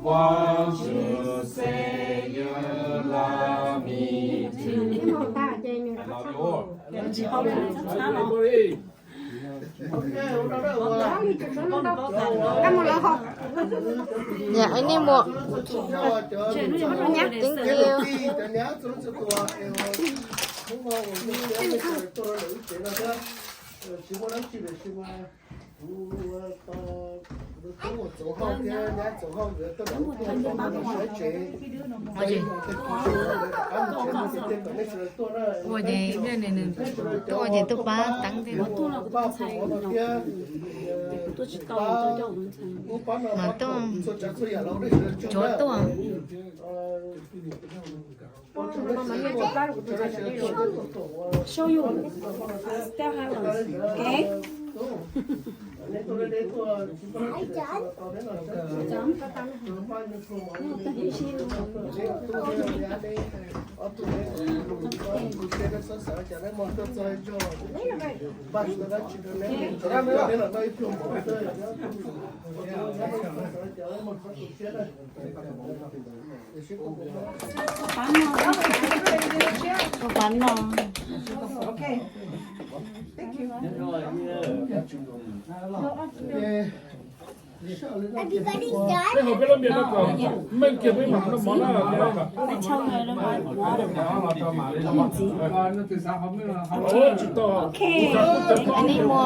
Won't you say you love me too? I love you. Nyob, nej mus. Thank you. Ua ces, ua ces tuaj ces tuaj pab teeb thiab. Mas tuaj, tsuav tuaj. Show you. Tell her. Okay. Tuaj pab no. Everybody's done? Okay. Animo.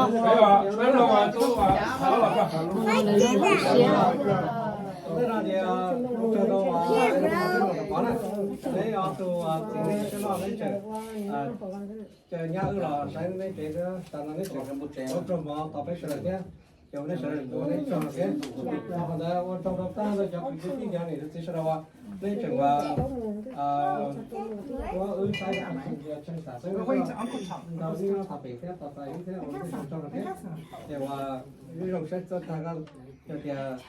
Ces nyab wb los saib neb tsev, tas no neb tseem ua raug mov tos peb sawv daws thiab. Ces ua nej sawv daws tuaj neb tsaug thiab. Qhov ntawd ua tsaug rau tag nrho cov kwv tij neej tsa niam txiv sawv daws uas neb tseem ua, ua wb saib tshee xav xeeb ntau ib nyob tom pem thiab tos tas ib thiab ua nej tsaug rau thiab. Ces uas wb zoo siab txog tag yog tias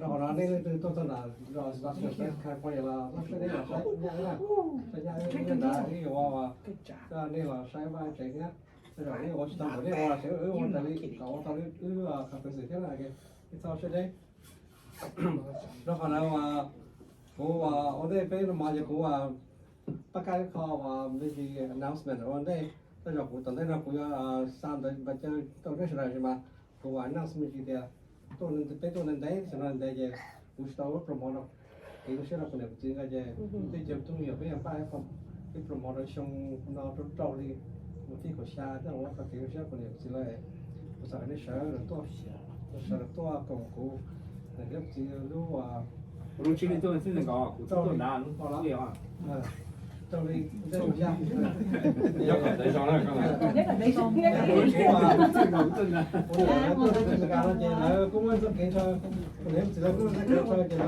rau qhov no nej leej twg tuaj txog nram zos South California los loj siab neb los saib nyab wb na, saib nyab wb nyob nrad wb yuav ua, nej los saib vaj tsev thiab. Tej zaum nej ua tsis tau npaum nej ua los tsev, wb ua raws li kom ua tau wb qhov peev xwm thiab na. Txhob siab deb. Rau qhov ntawd uas kuv ua ntej peb no mas yog kuv pab kaj ib qho uas me ntsis announcement ua ntej. Tej zaum kuv tom ntej no kuv yuav xa ntawv npa caw rau nej sawv daws mas kuv ua announce me ntsis tias tuaj, peb tuaj ntev ntev xwb no ntev ces kuv tsis tau ua promote rau kev zoo siab rau kuv niam kuv txiv nkawd ces tej cov tub me nyuam peb yuav npaj ib promote rau xyoo no rau rau li mus tib kaum xya tej ua rau kev zoo siab kuv niam kuv txiv lawm. Kuv xav kom nej sawv daws tuaj, sawv daws tuaj koom kuv niam thiab kuv txiv lub, lub tsis li tuaj xwb, kuv tuaj nrad rau li ntej mus xya. Kuv niam lawv tuaj teb chaws Amelikas no ces lawv kuj muaj txoj kev ntshaw, kuv niam kuv txiv lawv kuj muaj txoj kev ntshaw ces lawv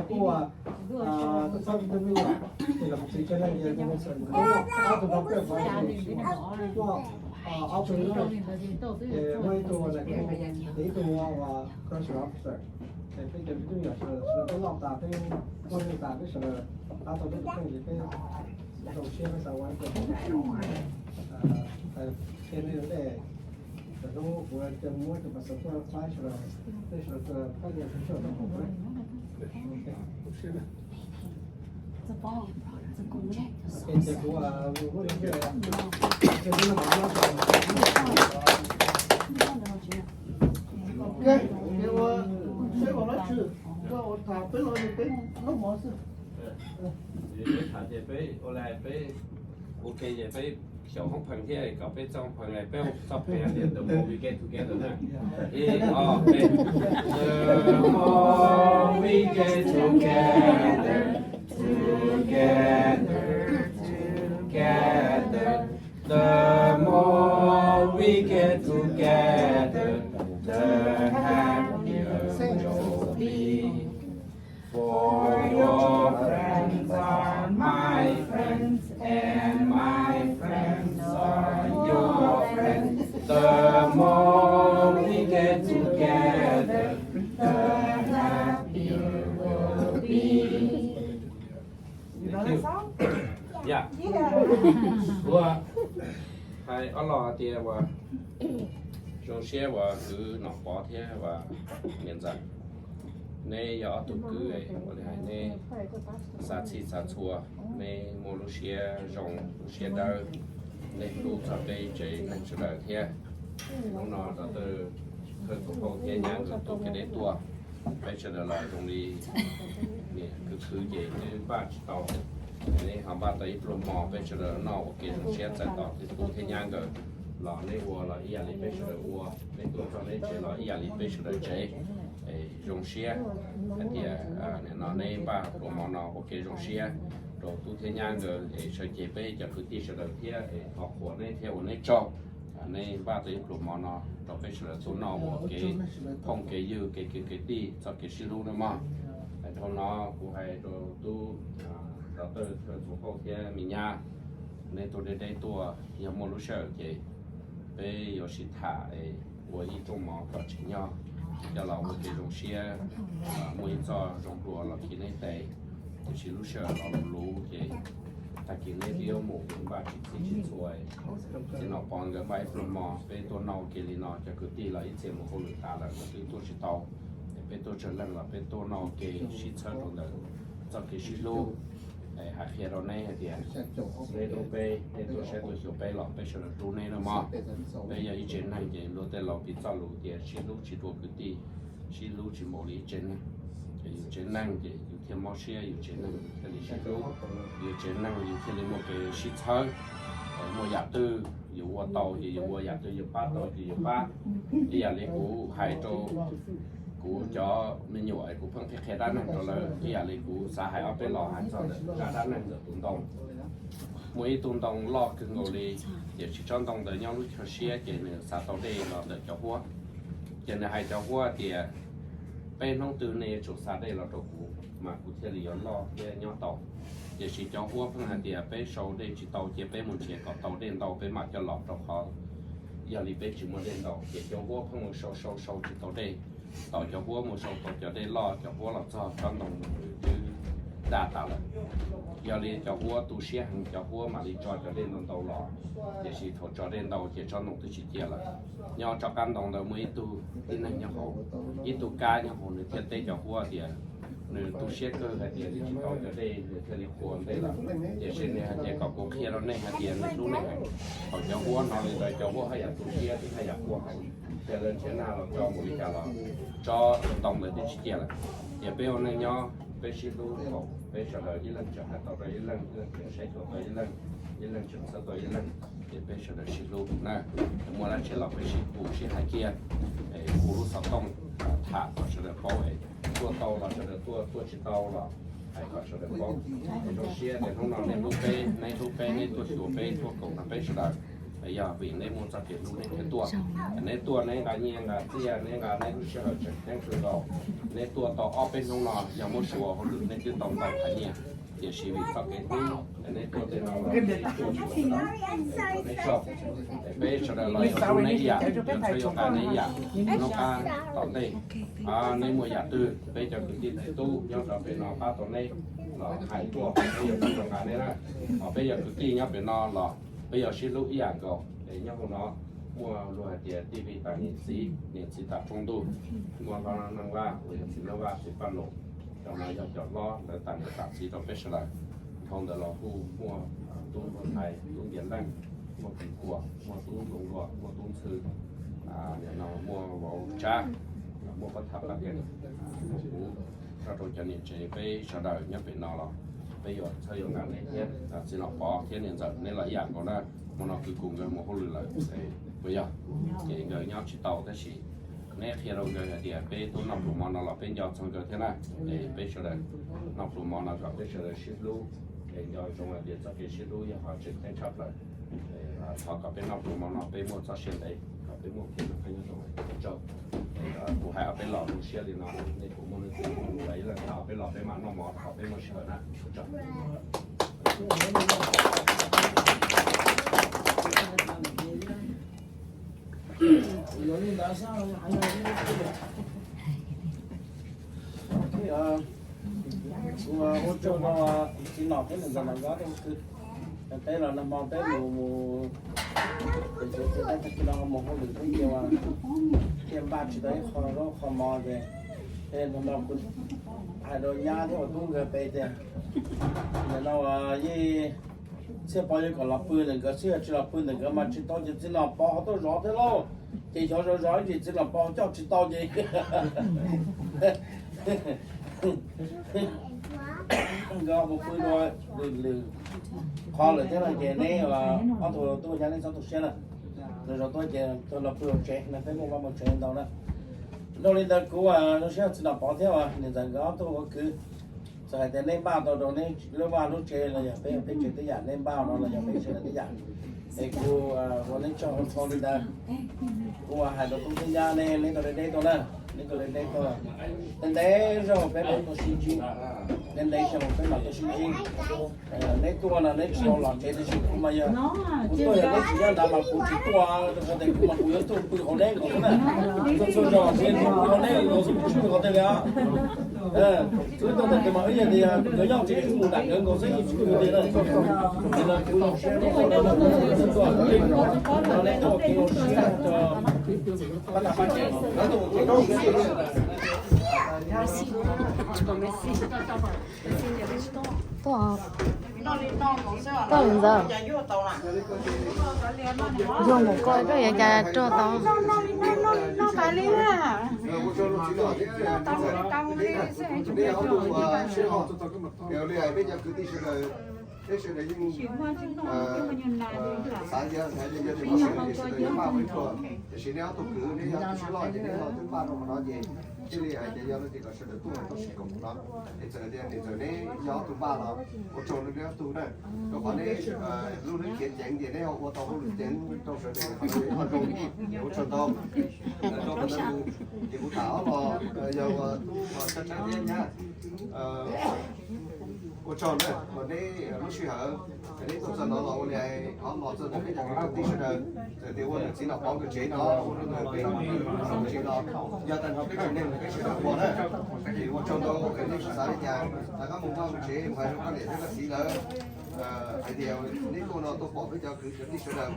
kuj ua txhawb txhawb kuv tej me nyuam, ces los kuv txiv tsawg leej ces kuv ob tug doctor, kuv tuaj ob tug doctor, ces muaj ib tug ua nais phoo, ces ib tug ua correctional officer. Ces peb cov me tub me nyuam sawv daws tuaj loj tas, peb muaj neej tas, peb sawv daws pab tau peb tus kheej ces peb zoo siab peb xav ua ib co, qhia nej ntej, tam hnub kuv cia muab tus pas xov tuaj faib sawv daws, nej sawv daws tuaj pab ua txhua txhua tau kuv. Ok, ces kuv ua lub, lub, lub, ces kuv ua, ces ua, seb ua lab tsi, koj ua tham peb los peb noj mov xwb. Peb tham ces peb ua li peb ua ke ces peb xyaum hoob pheem thiab kom peb txoj hoob pheem, peb txoj pheem tias the more we get together na. Ib ob peb. The more we get together, together, together, the more we get together, the happier we'll be. For your friends are my friends, and my friends are your friends. The more we get together, the happier we'll be. Yog, kuv hais ob lo tias uas zoo siab uas kwv Nom Pov thiab uas niam ntxawm Neb yog ob tug kwv, ua li hais neb xav txhij xav txhua, neb muaj lub siab zoo lub siab dawb, neb hlub txog peb tsev neeg sawv daws thiab. Hnub no rov qab thawj txhua phauj thiab nyab nkawd tu kev deb tuaj, peb sawv daws los zoo li niam khwv khwv ces twb npaj tsis tau. Neb ho npaj tau ib pluag hmo peb sawv daws noj ua ke zoo siab txais tos tub thiab nyab nkawd los neb ua los ib yam li peb sawv daws ua, neb tuaj txog neb tsev los ib yam li peb sawv daws tsev. Zoo siab hais tias nim no neb npaj pluag hmo no ua ke zoo siab rau tub thiab nyab nkawd es sawv cev peb cov kwv tij sawv daws thiab es thov qhuas neb thiab ua neb tsaug. Neb npaj tau ib pluag hmo no rau peb sawv daws tuaj noj ua kev phooj kev ywg kev kwv kev tij txoj kev sib hlub na mog. Dhau no kuv hais rau tub, rau tawj txhua phauj thiab me nyab, neb tuaj deb deb tuaj, yog muaj lub sij hawm ces peb yuav sib tham es ua ib rooj mov kom tsim nyog coj los ua kev zoo siab, muaj ib txoj zoo dua los khi neb tes. Tiam sis lub sij hawm los luv luv ces tag kis neb twb yuav mus npaj tsis txhij tsis txhua. Txiv Nom Pov nkawd npaj ib pluag hmo peb tuaj noj ua ke li no, cov kwv tij los ib txhia mus hauj lwm tas lawm los twb tuaj tsis tau. Es peb tuaj tsawg leej los peb tuaj noj ua ke sib txhawb rau ntawm txoj kev sib hlub. Hais qhia rau neb hais tias neb hlub peb, neb tuaj saib tuaj xyuas peb los peb sawv daws hlub neb na mog. Peb yog ib tsev neeg ces luag tej laus piv txoj lus tias sib hlub tsis dua kwv tij, sib hlub tsis npaum li ib tsev neeg. Ces yus tsev neeg ces yus thiaj mob siab, yus tsev neeg yus thiaj li sib hlub, yus tsev neeg yus thiaj li muaj kev sib txhawb. Muaj yam twg yus ua tau ces yus ua, yam twg yus pab tau ces yus pab. Ib yam li kuv hais rau kuv cov me nyuam es kuv pheej qhia qhia dab neeg rau lawv, ib yam li kuv xav hais ob peb los hais txog ntawm zaj dab neeg ntawm tus ntoo. Muaj ib tug ntoo loj kawg nkaus li, tiam sis tsob ntoo ntawd nyob lub chaw siab ces nws xav tau dej los ntawm cov huab. Ces nws hais cov huab tias, peb hnub twg nej yuav tsum xa dej los rau kuv mas kuv thiaj li yuav loj thiab nyob tau. Tiam sis cov huab pheej hais tias peb sau dej tsis tau, cia peb mus nrhiav kom tau dej ntau peb mam coj los, rau qhov yog li peb tsis muaj dej ntau. Ces cov huab pheej mus sau sau sau tsis tau dej. Thaum cov huab mus sau tau cov dej loj, cov huab los txog tsob ntoo twb dag tas lawm. Yog li cov huab tu siab heev, cov huab mam li tso cov dej ntau ntau los. Tiam sis thaum tso dej ntau ces tsob ntoo twb tsis ciaj lawm. Nyob tsob qab ntoo ntawd muaj ib tug tib neeg nyob hauv, ib tug kab nyob hauv, nws thiaj teb cov huab tias nws tu siab kawg hais tias nws tsis tau cov dej nws thiaj li qhua ntej lawm. Tiam sis nws hais tias kom kuv qhia rau nej hais tias nws hlub nej heev. Thaum cov huab hnov li ntawd cov huab haj yam tu siab thiab haj yam quaj heev, ces lawv nrhiav nag los tso mus li cas los tsob ntoo ntawd twb tsis ciaj lawm. Ces peb ua neej nyob peb sib hlub, peb sawv daws ib leeg tseem hais tau rau ib leeg, ib leeg tseem saib xyuas tau ib leeg, ib leeg tseem txhawb tau ib leeg, ces peb sawv daws sib hlub na. Muaj dab tsi los peb sib hu sib hais kiag, hu lub xov tooj tham kom sawv daws paub, tuaj tau los sawv daws tuaj, tuaj tsis tau los hais kom sawv daws paub. Zoo siab tias hnub no nej hlub peb, neb hlub peb, neb tuaj xyuas peb, tuaj koom nrog peb sawv daws. Yog vim neb muaj txoj kev hlub neb thiaj tuaj. Neb tuaj neb nqa nyiaj nqa txiaj, neb nqa neb lub sij hawm tseem ceeb kawg nkaus. Neb tuaj tau ob peb hnub no yog muab suav hauj lwm neb twb tau ntau qhov nyiaj, tiam sis vim txoj kev hlub neb tuaj tej no los tuaj xyuas sawv daws, neb tsaug. Peb sawv daws los yuav hlub neb ib yam, yuav txhawb yuav nqa neb ib yam. Hnub qab tom ntej neb muaj yam twg peb cov kwv tij txiv tub nyob rau pem no pab tau neb los hais tuaj, peb yuav txhawb yuav nqa neb na. Ho peb yog kwv tij nyob pem no los peb yuav sib hlub ib yam nkaus. Es nyob hauv no muaj luag hais tias tij vij tas niam txiv, niam txiv tas rooj ntuj, muaj hlob Neej Vaj uas yog txiv Neej Vaj txiv Paj Loos, cov no yog cov hlob lawv tas niam tas txiv rau peb sawv daws. Dhau ntawd los kuj muaj tub Npluag Thaiv, tub Npias Leej, muaj Kiv Kuam, muaj tub Ntxoov Luam, muaj tub Ntxhw, nim no muaj vauv Tsab, muaj pab tham pab kees, kuv, nrog rau cov niam tsev peb sawv daws nyob pem no los peb yuav txhawb yuav nqa neb thiab. Txiv Nom Pov thiab niam ntxawm neb los ib yam nkaus na, hmo no kwv kuv nkawd mus hauj lwm lawm, puas yog? Ces nkawd nyob tsis tau tab sis neb qhia rau nkawd hais tias peb tuaj noj pluas mov no los peb nco txog nkawd thiab na. Es peb sawv daws noj pluas mov no kom peb sawv daws sib hlub, es nco zoo hais tias txoj kev sib hlub yog qhov tseem ceeb tshaj plaws. Thov kom peb noj pluas mov no peb muaj txoj sia ntev, kom peb muaj kev noj qab nyob zoo, tsaug. Kuv hais ob peb los zoo siab li no, nej puas muaj leej twg ua lus los ib leeg tham ob peb los peb mam noj mov, thov peb muaj sij hawm na. Tsaug. Ua tsaug rau txiv nom thiab niam ntxawm Nom Nkauj Thoob Kws. Peb los nag hmo peb mus mus, peb tag kis no mus hauj lwm thiab ces thiaj npaj tsis tau ib qho zaub qho mov ces Hais rau nyab thiab ua tub nkawd pem tias, nim no yeej txhiaj pov yuav kom los pw ntawm nkawd xwb, yog tsis los pw ntawm nkawd mas tsis tau ces txiv nom pov ho tuaj zov thiab lauj. Ces xyov zov zov ib ntsis txiv nom pov coj tsis tau ces nkawd mus pw dua lwm lwm qhov lawm thiab no ces neb ob tug tub nyab neb txhob tu siab na. Zov zov tuaj ces tau los pw hauv tsev no, peb muaj vaj muaj tsev ntau na. Dhau li ntawd kuv zoo siab txiv nom pov thiab niam ntxawm nkawd ob tug ua kwv, txawm hais tias neb npaj tau rau neb lub vaj lub tsev los yog peb peb tsev tej yam, neb npaj no los yog peb tsev tej yam, es kuv ua neb tsaug ntau li ntawd. Kuv hais rau tub thiab nyab neb, neb tau deb deb tuaj na, neb tau deb deb tuaj. Ntev ntev zog peb mam tuaj sib ntsib, ntev ntev zog peb mam tuaj sib ntsib. Neb tuaj no neb tsis tau los tsev tiam sis kuv mas yog kuv tuaj yog neb tsis nyob nrad mas kuv tsis tuaj, rau qhov tias kuv mas kuv yuav tuaj pw hauv neb nkaus xwb na. Tuaj txhua zaus kuv yeej tuaj pw hauv neb nkaus xwb, kuv tsis pw qhov twg li os. Wb tuaj thaum twg mas wb yog tias nkawd nyob tsev wb mus nram nkawd nkaus xwb, yeej tsis pw qhov twg na. Ces no kuv zoo siab tuaj, no neb tuaj kev zoo siab rau pab tag pab tsev, no tuaj kev zoo siab. Tuaj, tuaj li ntawd. Yog mus koj koj yuav cas rog tau. Peb sawv daws yeej xav yog yog tias sawv daws yeej npaj ua ib tug, tiam sis neb ob tug kwv neb yog tus siab loj ces neb ho twb npaj rau qhov no ces thiaj li hais tias yog no ces kom sawv daws tuaj tau sib koom no. Es txawm tias niam ntxawm neb yog ob tug npaj los ua tsaug rau neb ob tug na, rau qhov neb lub neej khiav ceev ces neb ho ua tau hauj lwm ceev rau sawv daws, qhov no ho zoo, ua tsaug ntau rau qhov ntawd. Ces kuv tham ob los yog ua tub Tshaj Tshaj thiab nyab, ua tsaug na uas neb lub sij hawm neb tuaj txog no los ua li hais ob los txog ntawm peb cov kwv tij sawv daws, txawm tias ua ntawm txiv nom pov nkawd tsev no, ua rau ntawm peb tsev no, yog tag nrho peb tsev neeg peb sawv daws ua na. Ces ua tsaug ntau, neb tsis xav li cas, rov qab mus npaj mus tsev mus hais rau koj niam thiab koj txiv lawv hais tias neb tuaj no tuaj pom peb cov kwv cov tij sawv daws.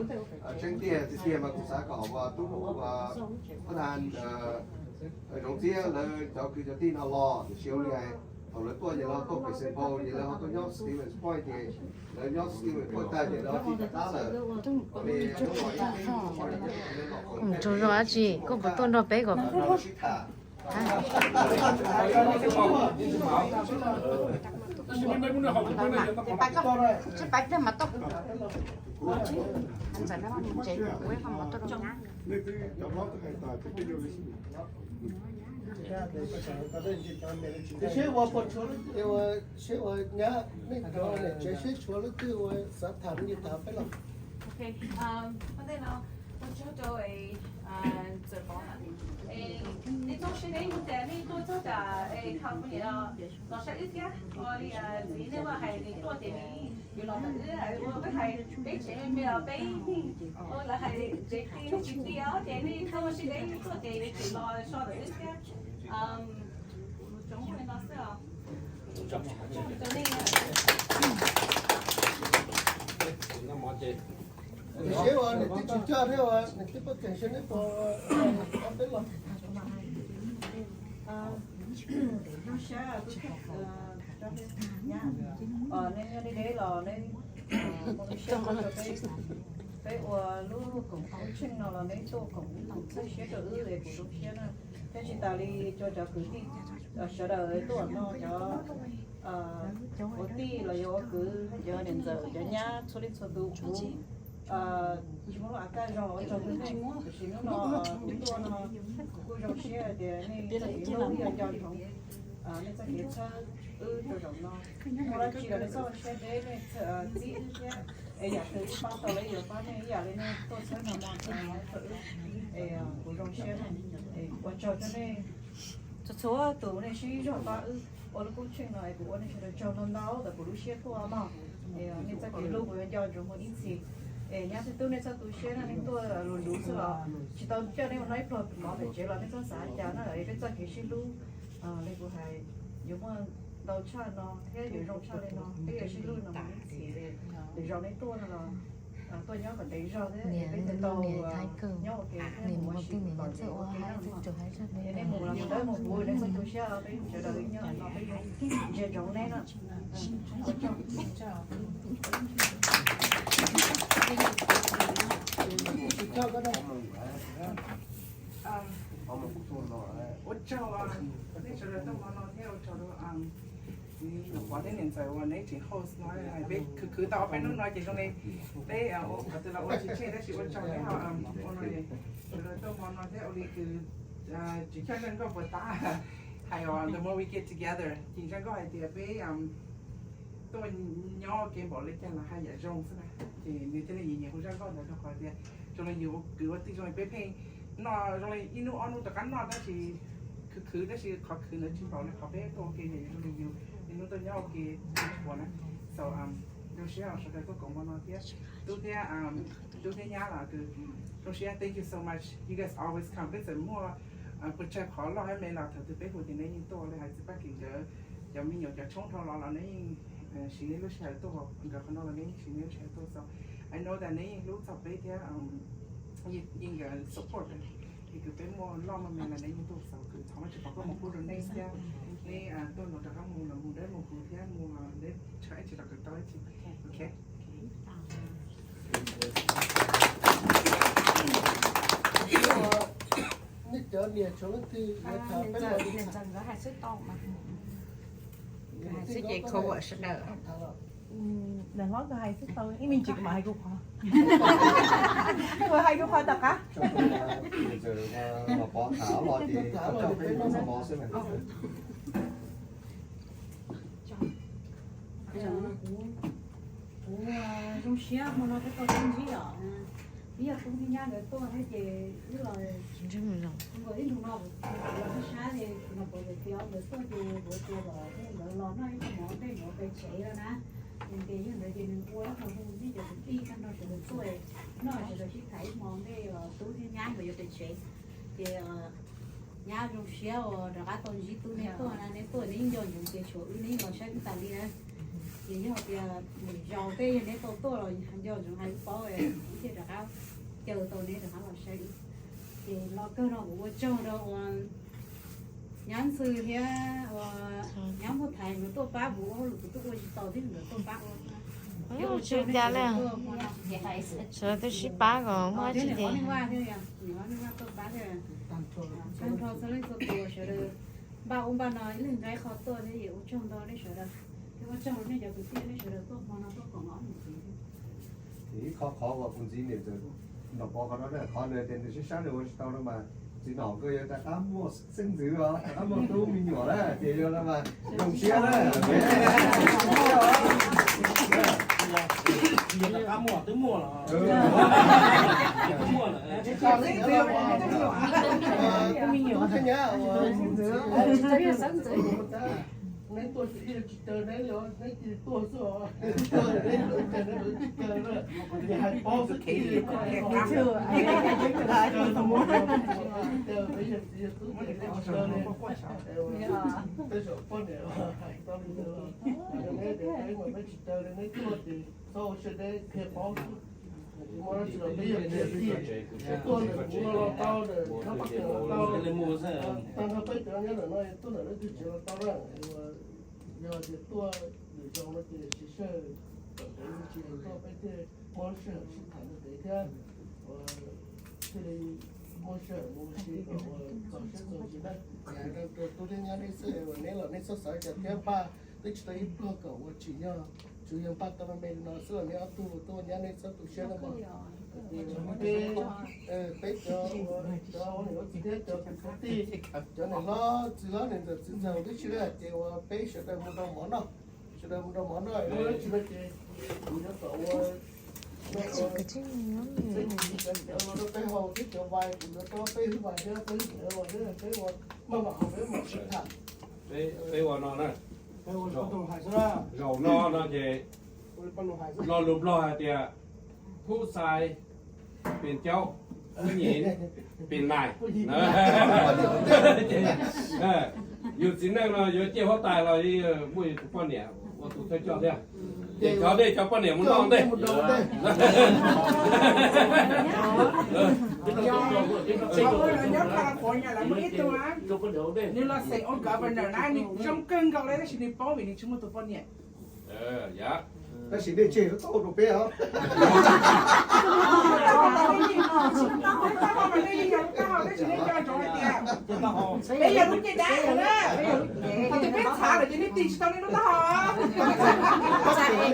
Tseeb tiag tiag mas kuv xav kom ua tub ua tag zoov txiab lawv cov kwv cov tij no los, tiam sis ua li hais thaum lawv tuaj ces lawv tuaj pem Saint Paul ces lawv ho tuaj nyob Stevens Point ces lawv nyob Stevens Point tag ces lawv ho tib rov qab lawm. Tsaug zog dab tsi koj puas tuaj nrog peb kom sib tham. Seb ua puas tshuav, seb ua nyab nej cov niam tsev seb tshuav leej twg ua xav tham me ntsis tham peb los. Ua tsaug rau ntxawm Pov, nej txhob siab deb yog tias nej tuaj txog tam California los saib wb thiab. Ua li txiv nej vaj hais nws tuaj ces nws yuav los ntawm wb, ua peb hais peb tsev me me los peb yeej, lawv hais tsev ti tsis ti os ces nej txhob siab deb, nej tuaj ces nws tseem los so ntawm wb thiab. Tsoom li no xwb os. Seb ua niam tij tsis coj thiab ua niam tij poj tseem seb neb puas ob peb los. Nyab, nej nyob deb deb los neb muaj lub siab tuaj rau peb, peb ua lub koom tsheej no los neb tuaj koom ib koom txhawb siab rau wb es kuv zoo siab na. Thiab tsis tas li rau cov kwv tij sawv daws tuaj no, cov ua tij los yog ua kwv, cov niam ntxawm cov nyab txhua leej txhua tus, kuv tsis muaj lub a kaj zoo los ua tsaug rau nej, tiam sis hnub no kuv tuaj no kuv kuj zoo siab tias nej txoj kev hlub wb yuav nco ntsoov, nej txoj kev txhawb wb rau zaum no. Muaj dab tsi los nej txhob ua siab deb, nej txib wb thiab, es yam twg wb pab tau los wb yuav pab nej ib yam li nej tuaj txhawb no no rau wb. Es kuv zoo siab na, ua tsaug rau nej txhua txhua tus nej sib zog pab wb ua lub koom tsheej no es kuv ua nej sawv daws tsaug ntau ntau ntawm kuv lub siab tuaj mog. Nej txoj kev hlub kuv yuav nco ntsoov mus ib txhis. Es nyab thiab tub nej txhob tu siab na, nej tuaj luv luv xwb los tsis tau coj nej mus noj ib pluag mov pem tsev los nej txhob xav cas na, es peb txoj kev sib hlub li kuv hais yuav muaj ntau tshaj no thiab yuav zoo tshaj li no, peb yuav sib hlub no mus ib txhis. Lwm zaus nej tuaj no los Tuaj nyob kom ntev zog thiab peb thiaj tau nyob ua ke thiab mus ua si txog txoj kev ua ke no. Nej mus los mus dawb mus huv, nej txhob tu siab, peb sawv daws nyob no peb ntsia ntsoov nej no. Ua tsaug nej sawv daws tuaj hmo no thiab ua tsaug rau niam pog thiab niam ntxawm uas neb tseem host no, peb khwv khwv tau ob peb hnub no ces zoo li peb ua qhov twg los ua tsis tsheej tab sis ua tsaug neb ho ua no, sawv daws tuaj hmo no thiab ua li kws tsis coj zaj nkauj puas tab hais uas the more we get together ces zaj nkauj hais tias peb tuaj nyob ua ke npaum li cas los haj yam zoo xwb na. Ces nws thiaj li nyiam nyiam hu zaj nkauj ntawd rau qhov tias zoo li yus kwv ua tij zoo li peb pheej noj zoo li ib hnub ob hnub rov qab noj tab sis khwv khwv tab sis qhov khwv ntawd tsis npaum li qhov peb tuaj ua ke ces zoo li yus ib hnub tuaj nyob ua ke tsis pom na. So zoo siab sawv daws tuaj koom hmo no thiab tub thiab tub thiab nyab los zoo siab, thank you so much, you guys always come. Peb txawm muaj pes tsawg qhov loj thiab me los thaum twg peb hu ces neb yeej tuaj li hais txiv Paj Kim nkawd cov me nyuam cov tshoob dhau los los neb yeej siv neb lub sij hawm tuaj, nkawd qhov no los neb yeej siv neb lub sij hawb tuaj. So I know that neb yeej hlub txog peb thiab yeej support es kws peb muaj loj muaj me los neb yeej tuaj xaus kws thov Vajtswv foom koob hmoov pub rau neb thiab neb tuaj no rov qab mus los mus dawb mus huv thiab mus neb tshawb ib tsis los kws tau ib tsis. Ok. Nej cov niam tshuav leej twg yuav tham peb los? Hais xwb ces kho ua sawv daws. Niam hlob kawg hais xwb tau, ib me ntsis kuv mam hais kuv qhov. Kuv hais kuv qhov tom qab. Kuv zoo siab hmo no peb tau sib ntsib os. Ib yog tub thiab nyab nkawd tuaj thiab ces wb los nkaus ib ntu no kuv los sab sab li no, kuv tias kuv nkawd tuaj ces kuv tias kom nkawd los noj ib hmo ntej nkawd pem tsev lawm na. Ces yog ntawd ces nws ua ib qho hu ntsib cov kwv tij tag nrho sawv daws tuaj noj sawv daws sib tham ib hmo ntej tub thiab nyab nkawd yuav pem tsev. Ces nyab zoo siab uas rov qab tau ntsib tub neb tuaj na, neb tuaj neb yeej nco ntsoov ces tshuav wb neb yeej los saib wb tas li na. Ces yog tias lwm zaus tej yog neb tau tuaj los nco ntsoov hais wb paub, wb thiaj rov qab caw tau neb rov qab los saib wb. Ces lo kawg no kuv ua tsaug rau uas nyab Ntxhw thiab uas nyab Npauj Thaiv nkawd tuaj pab kuv ua hauj lwm kuv tuaj ua tsis tau thiab nkawd tuaj pab ua. Tsis ua cas li, sawv daws twb sib pab kom muaj tsis ces. Ob neeg vaj thiab, ob neeg vaj tuaj pab thiab. Tag nrho txhua leej txhua tus sawv daws npaj ub npaj no ib leeg nqa ib qho tuaj thiab, ua tsaug ntau nej sawv daws. Thiab ua tsaug nej cov kwv tij nej sawv daws tuaj hmo no tuaj koom ob niam txiv. Ib qho qhov uas kuv ntxiv niam ntxawm Nom Pov qhov no na, qhov nws tias nws sib sab nws ua tsis tau no mas txiv Nom nkawd yuav rov qab muaj xeeb ntxwv os, rov qab muaj tub me nyuam na, ces yog no mas zoo siab na. Rov qab muaj twb muaj los. Neb tuaj tsis caw neb li, neb cia li tuaj xwb os. Neb tuaj neb lawv tsis caw na, ces hais paub xwb ces. Tej zaum poj niam hais tau li ntawd los, neb tias peb mas peb tsis caw li, neb tuaj ces txhob ua siab deb, qhia paub xwb. Ces muaj dab tsi los peb yog txiv txiv, tuaj ntawm kuv no los tau, ntawm Tshab Paj Keem los tau, tag nrho peb cov nyob ntawm no tuaj ntawm leej twg tsev los tau na. Yog tias tuaj lwm zaus no ces siv sij hawm kom ntev me ntsis tuaj peb thiaj muaj lub sij hawm sib tham ntev thiab thiaj li muaj sij hawm mus ua si kom ua txaus siab txaus ntsws na. Rau tub thiab nyab neb xwb uas neb los neb txhob xav cas thiab, npaj twb tsis tau ib pluag kom ua tsim nyog, tsuas yog npaj tau me me li no xwb los neb ob tug tuaj nyab neb txhob tu siab na mog. Peb, peb cov, cov ua niam ua txiv thiab cov kwv cov tij, cov niam hlob txiv hlob niam ntxawm txiv ntxawm tib si na, ces uas peb sawv daws mus rau mov noj, sawv daws mus rau mov noj, ua dab tsi no ces kuv yuav kom ua cov los rau peb haus thiab cov vais kuv yuav rau peb hwj vais thiab peb hwj vais thiab peb ua maj mam haus peb mam sib tham. Peb ua no na, zaum no no ces lo lus Nplog hais tias phub xais pes caub, phub nyim pes nais. Yus txiv neej no yuav ciaj huab tais los muaj yus tus poj niam ua tus thawj coj thiab. Ces cov dej cov poj niam mus noj ntej. Nyob California lawv muaj ib tug, nws los xeem ua governor na, nws zoo kawg nkaus li tab sis nws paub vim nws tsis muaj tus poj niam. Tab sis dej tseg tau rau peb os. Peb yog lub ncej dab na, tus peb txhav lawm ces nej tig tsis tau nej lub taub hau.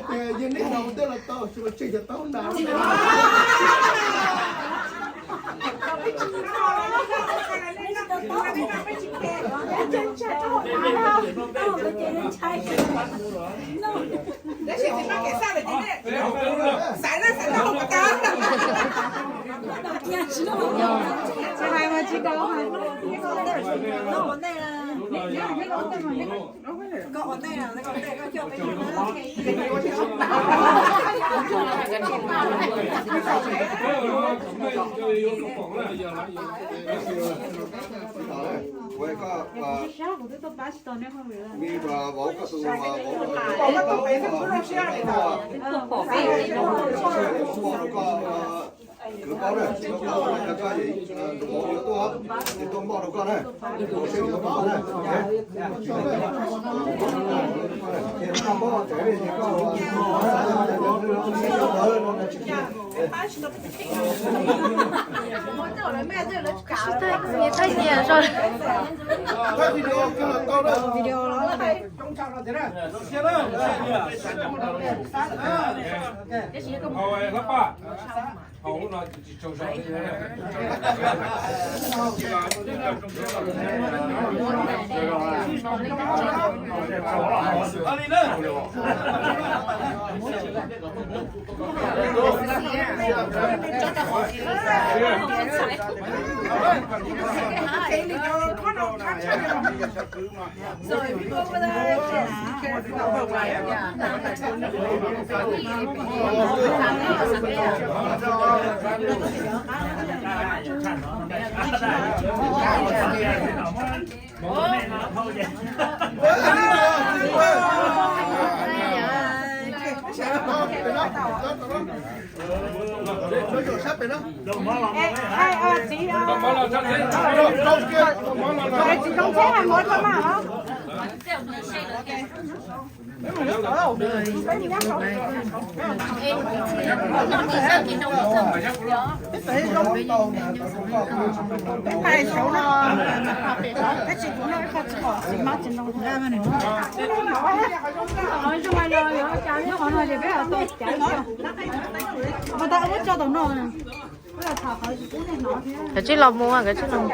Tias yog nej ntaus tej los tau, tsis los tseg cov taub na. Tab sis tsis pab kev xaj lawm ces xaiv na, xaiv na hauv pas tas. Tsis hais mas tsis tau hais. Koj ua ntej, koj ua ntej, koj coj peb. Kwv paub na, koj yuav tuaj, ces tuaj npoj rau koj na, tuaj seb yuav npoj na. Hauv no tsis tsaug zog li. Txiv, txiv zoo thiab hais mov rau mas los. Kav tsij los mus, kav tsij los mus.